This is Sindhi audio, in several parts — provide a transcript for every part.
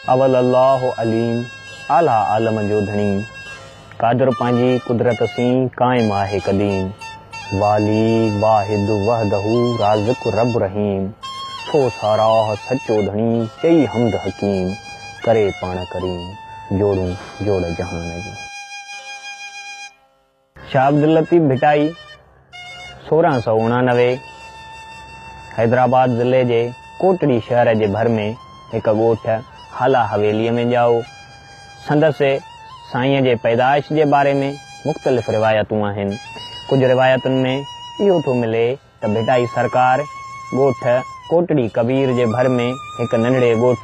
اول الله عليم، اعليٰ عالم جو ڌڻي، قادر پنهنجي قدرت سين قائم آهي قديم، والي، واحد، وحده، رازق، رب رحيم، سو ساراهه سچو ڌڻي، چئي حمد حڪيم، ڪري پاڻ ڪريم، جوڙون جوڙ جهان جي. شاهه عبداللطيف ڀٽائي، 1689، حيدرآباد ضلعي جي ڪوٽڙي شهر جي ڀر ۾ هڪ ڳوٺ هالا حويليء ۾ ڄائو. سندس سائينء جي پيدائش جي باري ۾ مختلف روايتون آهن. ڪجهه روايتن ۾ اهو ٿو ملي ته ڀٽائي سرڪار ڳوٺ ڪوٽڙي ڪبير جي ڀر ۾ هڪ ننڍڙي ڳوٺ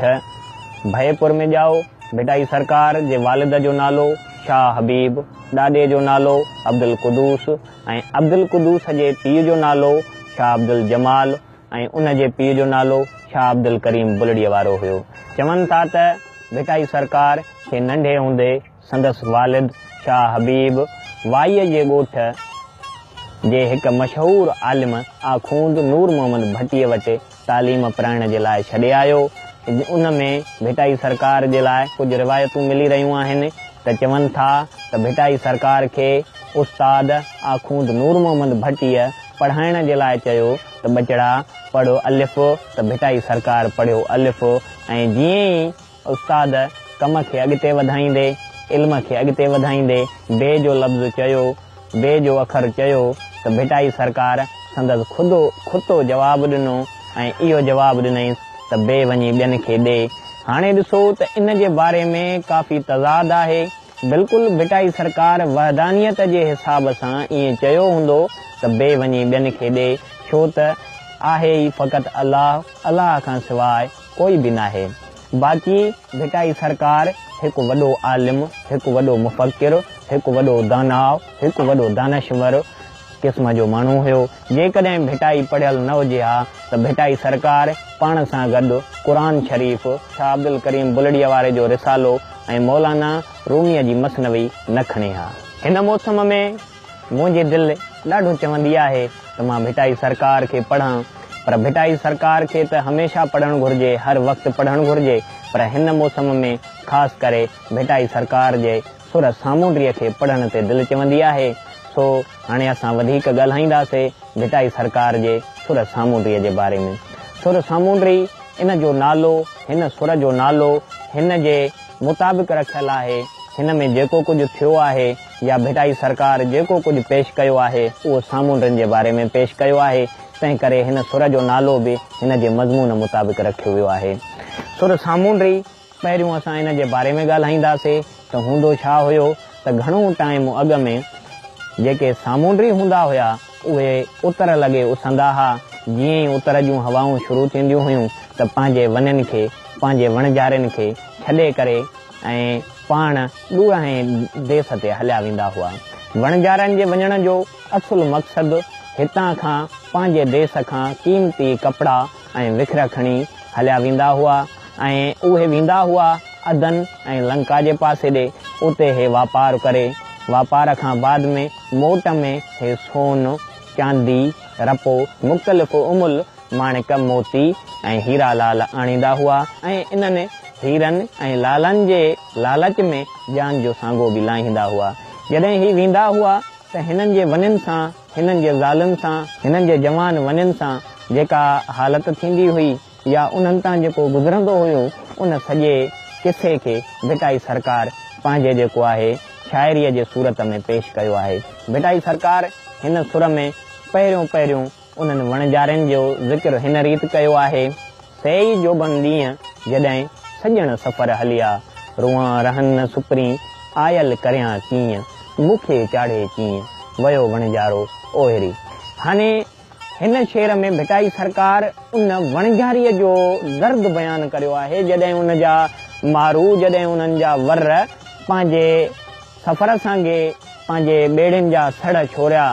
ڀئيپور ۾ ڄائو. ڀٽائي سرڪار جي والد جو نالو شاهه حبيب، ڏاڏي جو نالو عبدالقدوس ۽ عبدالقدوس جي پيء جو نالو شاهه عبدالجمال ۽ ان جي پيء جو نالو شاهه عبدالڪريم بلڙيء وارو هيو. چون ٿا ته ڀٽائي سرڪار کي ننڍي هوندي سندس والد شاهه حبيب وائيء جي ڳوٺ جي هڪ مشهور عالم آخوند نور محمد ڀٽيء وٽ تعليم پرائڻ جي لاء ڇڏي آيو. ان ۾ ڀٽائي سرڪار جي لاء ڪجهه روايتون ملي رهيون آهن ته چون ٿا ته ڀٽائي سرڪار کي استاد آخوند نور محمد ڀٽيء پڙهائڻ جي لاء چيو ته ٻچڙا پڙهه الف ته ڀٽائي سرڪار پڙهيو الف ۽ جيئن ئي استاد ڪم کي اڳتي وڌائيندي، علم کي اڳتي وڌائيندي بي جو لفظ چيو، بي جو اکر چيو ته ڀٽائي سرڪار سندس خودو کتو جواب ڏنو ۽ اهو جواب ڏنائينس ته بي وڃي ٻين کي ڏي. هاڻي ڏسو ته ان جي باري ۾ ڪافي تضاد آهي. بلڪل ڀٽائي سرڪار وحدانيت جي حساب سان ائين چيو هوندو ته بي وڃي ٻين کي ڏي ڇو ته آهي ئي فقط الله، الله کان سواء ڪوئي به ناهي. باقي ڀٽائي سرڪار هڪ وڏو عالم، هڪ وڏو مفڪر، هڪ وڏو داناء، هڪ وڏو دانشور قسم جو ماڻهو هيو. جيڪڏهن ڀٽائي پڙهيل نه هجي ها ته ڀٽائي سرڪار پاڻ سان گڏ قرآن شريف، شاهه عبدالڪريم بلڙيء واري جو رسالو ۽ مولانا روميء جي مثنوي نه کڻي ها. هن موسم ۾ منهنجي دل ڏاڍو چوندي آهي ته مان ڀٽائي سرڪار کي پڙهان، پر ڀٽائي سرڪار کي ته هميشه پڙهڻ گهرجي، هر وقت پڙهڻ گهرجي، پر هن موسم ۾ خاص ڪري ڀٽائي سرڪار جي سر سامونڊيء کي پڙهڻ تي دل چوندي آهي، سو هاڻي اسان وڌيڪ ڳالهائينداسي ڀٽائي سرڪار جي سر سامونڊيء جي باري ۾. سر سامونڊي، ان جو نالو، هن سر جو نالو هن جي مطابق رکيل آهي، هن ۾ جيڪو ڪجهه ٿيو آهي، يا ڀٽائي سرڪار جيڪو ڪجهه پيش ڪيو آهي، اهو سامونڊين جي باري ۾ پيش ڪيو آهي، تنهن ڪري هن سر جو نالو به هن جي مضمون مطابق رکيو ويو آهي. سر سامونڊي، پهريون اسان ان جي باري ۾ ڳالهائينداسي ته هوندو ڇا هيو ته گهڻو ٽائيم اڳ ۾ جيڪي سامونڊي هوندا هيا، اهي اتر لڳي اسهندا ها، جيئن ئي اتر جون هوائون شروع ٿينديون هيون ته پنهنجي ونين کي، پنهنجي وڻجارين کي ڇڏي ڪري ۽ پاڻ ڏورانهين ديس تي هليا ويندا هئا. وڻجارن جي وڃڻ جو اصل مقصد هتان کان پنهنجي ديس کان قيمتي ڪپڙا ۽ وکر کڻي هليا ويندا هئا ۽ اهي ويندا هئا عدن ۽ لنڪا جي پاسي ڏي، اتي هي واپار ڪري، واپار کان بعد ۾ موٽ ۾ هي سون، چاندي، رپو، مختلف املهه ماڻڪ، موتي ۽ هيرا لعل آڻيندا هئا ۽ انهن هيرن ۽ لعلن جي لالچ ۾ جان جو سانگو به لاهيندا هئا. جڏهن هي ويندا هئا ته هنن جي ونين سان، هنن جي زالن سان، هنن جي جوان ونين سان جيڪا حالت ٿيندي هئي يا انهن تان جيڪو گذرندو هيو، ان سڄي قصي کي ڀٽائي سرڪار پنهنجي جيڪو آهي شاعريء جي صورت ۾ پيش ڪيو آهي. ڀٽائي سرڪار هن سر ۾ پهريون پهريون انهن وڻجارين جو ذڪر هن ريت ڪيو آهي، سي ئي جوڀن ڏينهن، جڏهن سڄڻ سفر هليا، روئان رهن نه سپرين، آيل ڪريان ڪيئن، مون کي چاڙهي ڪيئن، ويو وڻجارو اوهري. هاڻي هن شعر ۾ ڀٽائي سرڪار ان وڻجاريء جو درد بيان ڪريو آهي، جڏهن ان جا مارو، جڏهن انهن جا ور پنهنجي سفر سانگي پنهنجي ٻيڙين جا سڙهه ڇوڙيا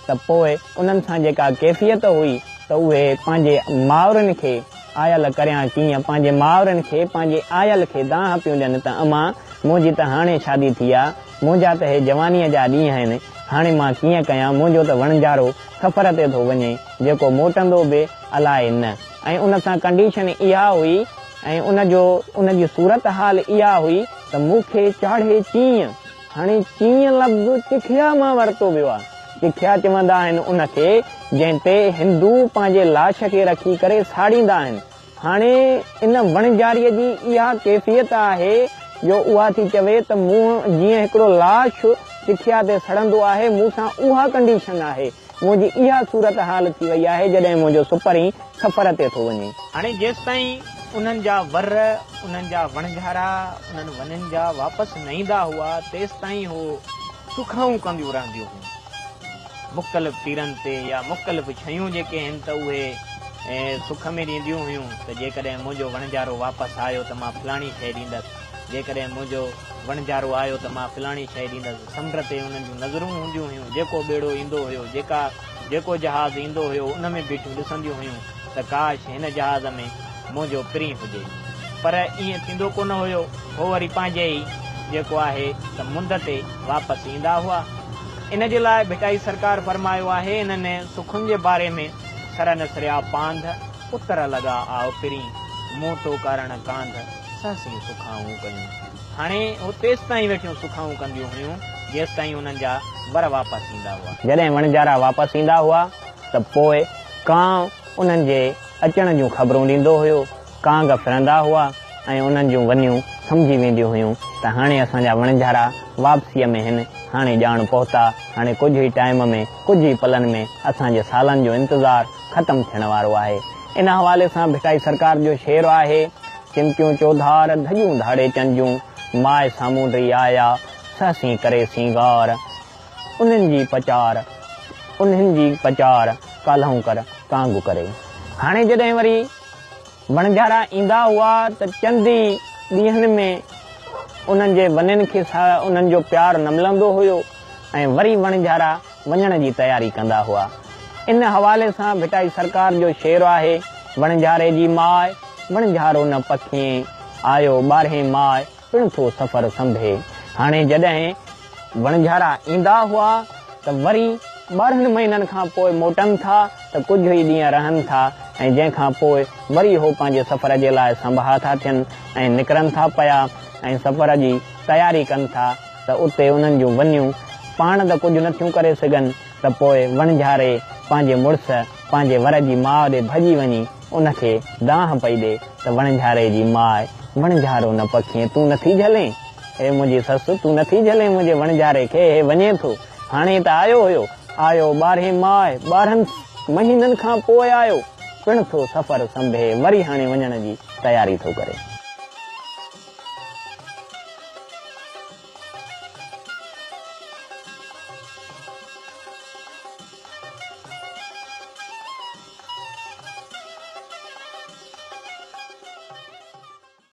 ته پوء انهن سان جيڪا ڪيفيت هئي ته اهي پنهنجي مائرن کي آيل ڪريان ڪيئن، پنهنجي مائرن کي پنهنجي آيل کي دانهن پيون ڏين ته امان منهنجي ته هاڻي شادي ٿي آ، منهنجا ته هي جوانيء جا ڏينهن آهن، هاڻي مان ڪيئن ڪيان، منهنجو ته وڻجارو سفر تي ٿو وڃي، جيڪو موٽندو به الائي نه ۽ ان سان ڪنڊيشن اها هئي. ۽ ان جو ان جي صورت حال اها هئي ته مون کي چاڙهي چينء. هاڻي چينء لفظ چکيا مان ورتو ويو آهي. چکيا چوندا آهن ان کي جنهن تي هندو پنهنجي لاش کي رکي ڪري ساڙيندا آهن. هاڻي ان وڻجاريء جي اها ڪيفيت آهي جو اها ٿي چوي ته مون جيئن هڪڙو لاش چکيا تي سڙندو آهي، مون سان اها ڪنڊيشن آهي، منهنجي اها صورت حال ٿي وئي آهي جڏهن منهنجو سپرين سفر تي ٿو وڃي. هاڻي جيستائين انهن جا ور، انهن جا وڻجارا، انهن ونين جا واپس نه ايندا هئا، تيستائين هو سکائون ڪنديون رهنديون هيون. مختلف تيرن تي يا مختلف شيون جيڪي هن ته اهي سک ۾ ڏينديون هيون ته جيڪڏهن منهنجو وڻجارو واپس آيو ته مان فلاڻي شيء ڏيندس، جيڪڏهن منهنجو وڻجارو آيو ته مان فلاڻي شيء ڏيندس. سمنڊ تي انهن جون نظرون هونديون هيون، جيڪو ٻيڙو ايندو هيو، جيڪا جيڪو جهاز ايندو هيو، ان ۾ بيٺيون ڏسنديون هيون ته ڪاش هن جهاز ۾ منهنجو پرين هجي. پر ائين ٿيندو ڪونه هيو. هو وري پنهنجي ئي جيڪو آهي ته مند تي واپس ايندا هئا. ان جي لاء ڀٽائي سرڪار فرمايو آهي، انهن سکن جي باري ۾، سر نه سريا پانڌ، اتر لڳا آء پرين، مون تو ڪارڻ ڪانڌ، سهسين سکائون ڪيون. هاڻي هو تيستائين ويٺيون سکائون ڪنديون هيون، جيستائين انهن جا ور واپس ايندا هئا. جڏهن وڻجارا واپس ايندا هئا ته پوء ڪانء انهن جي اچڻ جون خبرون ڏيندو هيو. ڪانگ ڦرندا هئا ۽ انهن جون ونيون سمجهي وينديون هيون ته هاڻي اسان جا وڻجارا واپسيء ۾ هن، هاڻي ڄاڻ پهتا، هاڻي ڪجهه ئي ٽائيم ۾، ڪجهه ئي پلن ۾ اسان جي سالن جو انتظار ختم ٿيڻ وارو آهي. ان حوالي سان ڀٽائي سرڪار جو شعر آهي، چمڪيون چوڌار، ڌڄون ڌاڙيچن جون، ماء سامونڊري آيا، سهسين ڪري سينگار. انهن جي پچار، انهن جي پچار، ڪالهون ڪر ڪانگ ڪري. هاڻي جڏهن وري وڻجارا ايندا هئا ته چند ئي ڏينهن ۾ انهن جي ونين کي انهن جو پيار نه ملندو هيو ۽ وري وڻجارا وڃڻ جي تياري ڪندا هئا. ان حوالي سان ڀٽائي سرڪار جو شعر آهي، وڻجاري جي ماء، وڻجارو نه پکين، آيو ٻارهين ماء، پڻ ٿو سفر سنڀي. هاڻي جڏهن وڻجارا ايندا هئا ته وري 12 مهينن کان پوء موٽن ٿا ته ڪجهه ئي ڏينهن رهن ٿا ۽ جنهن کان پوء وري هو پنهنجي سفر جي لاء سنبها ٿا ٿين ۽ نڪرن ٿا پيا ۽ سفر جي تياري ڪن ٿا ته اتي انهن جون ونيون پاڻ ته ڪجهه نه ٿيون ڪري سگهن ته پوء وڻجاري پنهنجي مڙس پنهنجي ور جي ماء ڏي ڀڄي وڃي ان کي دانهن پئي ڏي ته وڻجاري جي ماء، وڻجارو نه پکين، تون نٿي جهلين؟ اي منهنجي سس، تون نٿي جهلين منهنجي وڻجاري کي، هي وڃي ٿو. هاڻي ته آيو هيو. آيو ٻارهين ماء، 12 مهينن کان پوء آيو. پڻ ٿو سفر سنڀي، وري هاڻي وڃڻ جي تياري ٿو ڪري.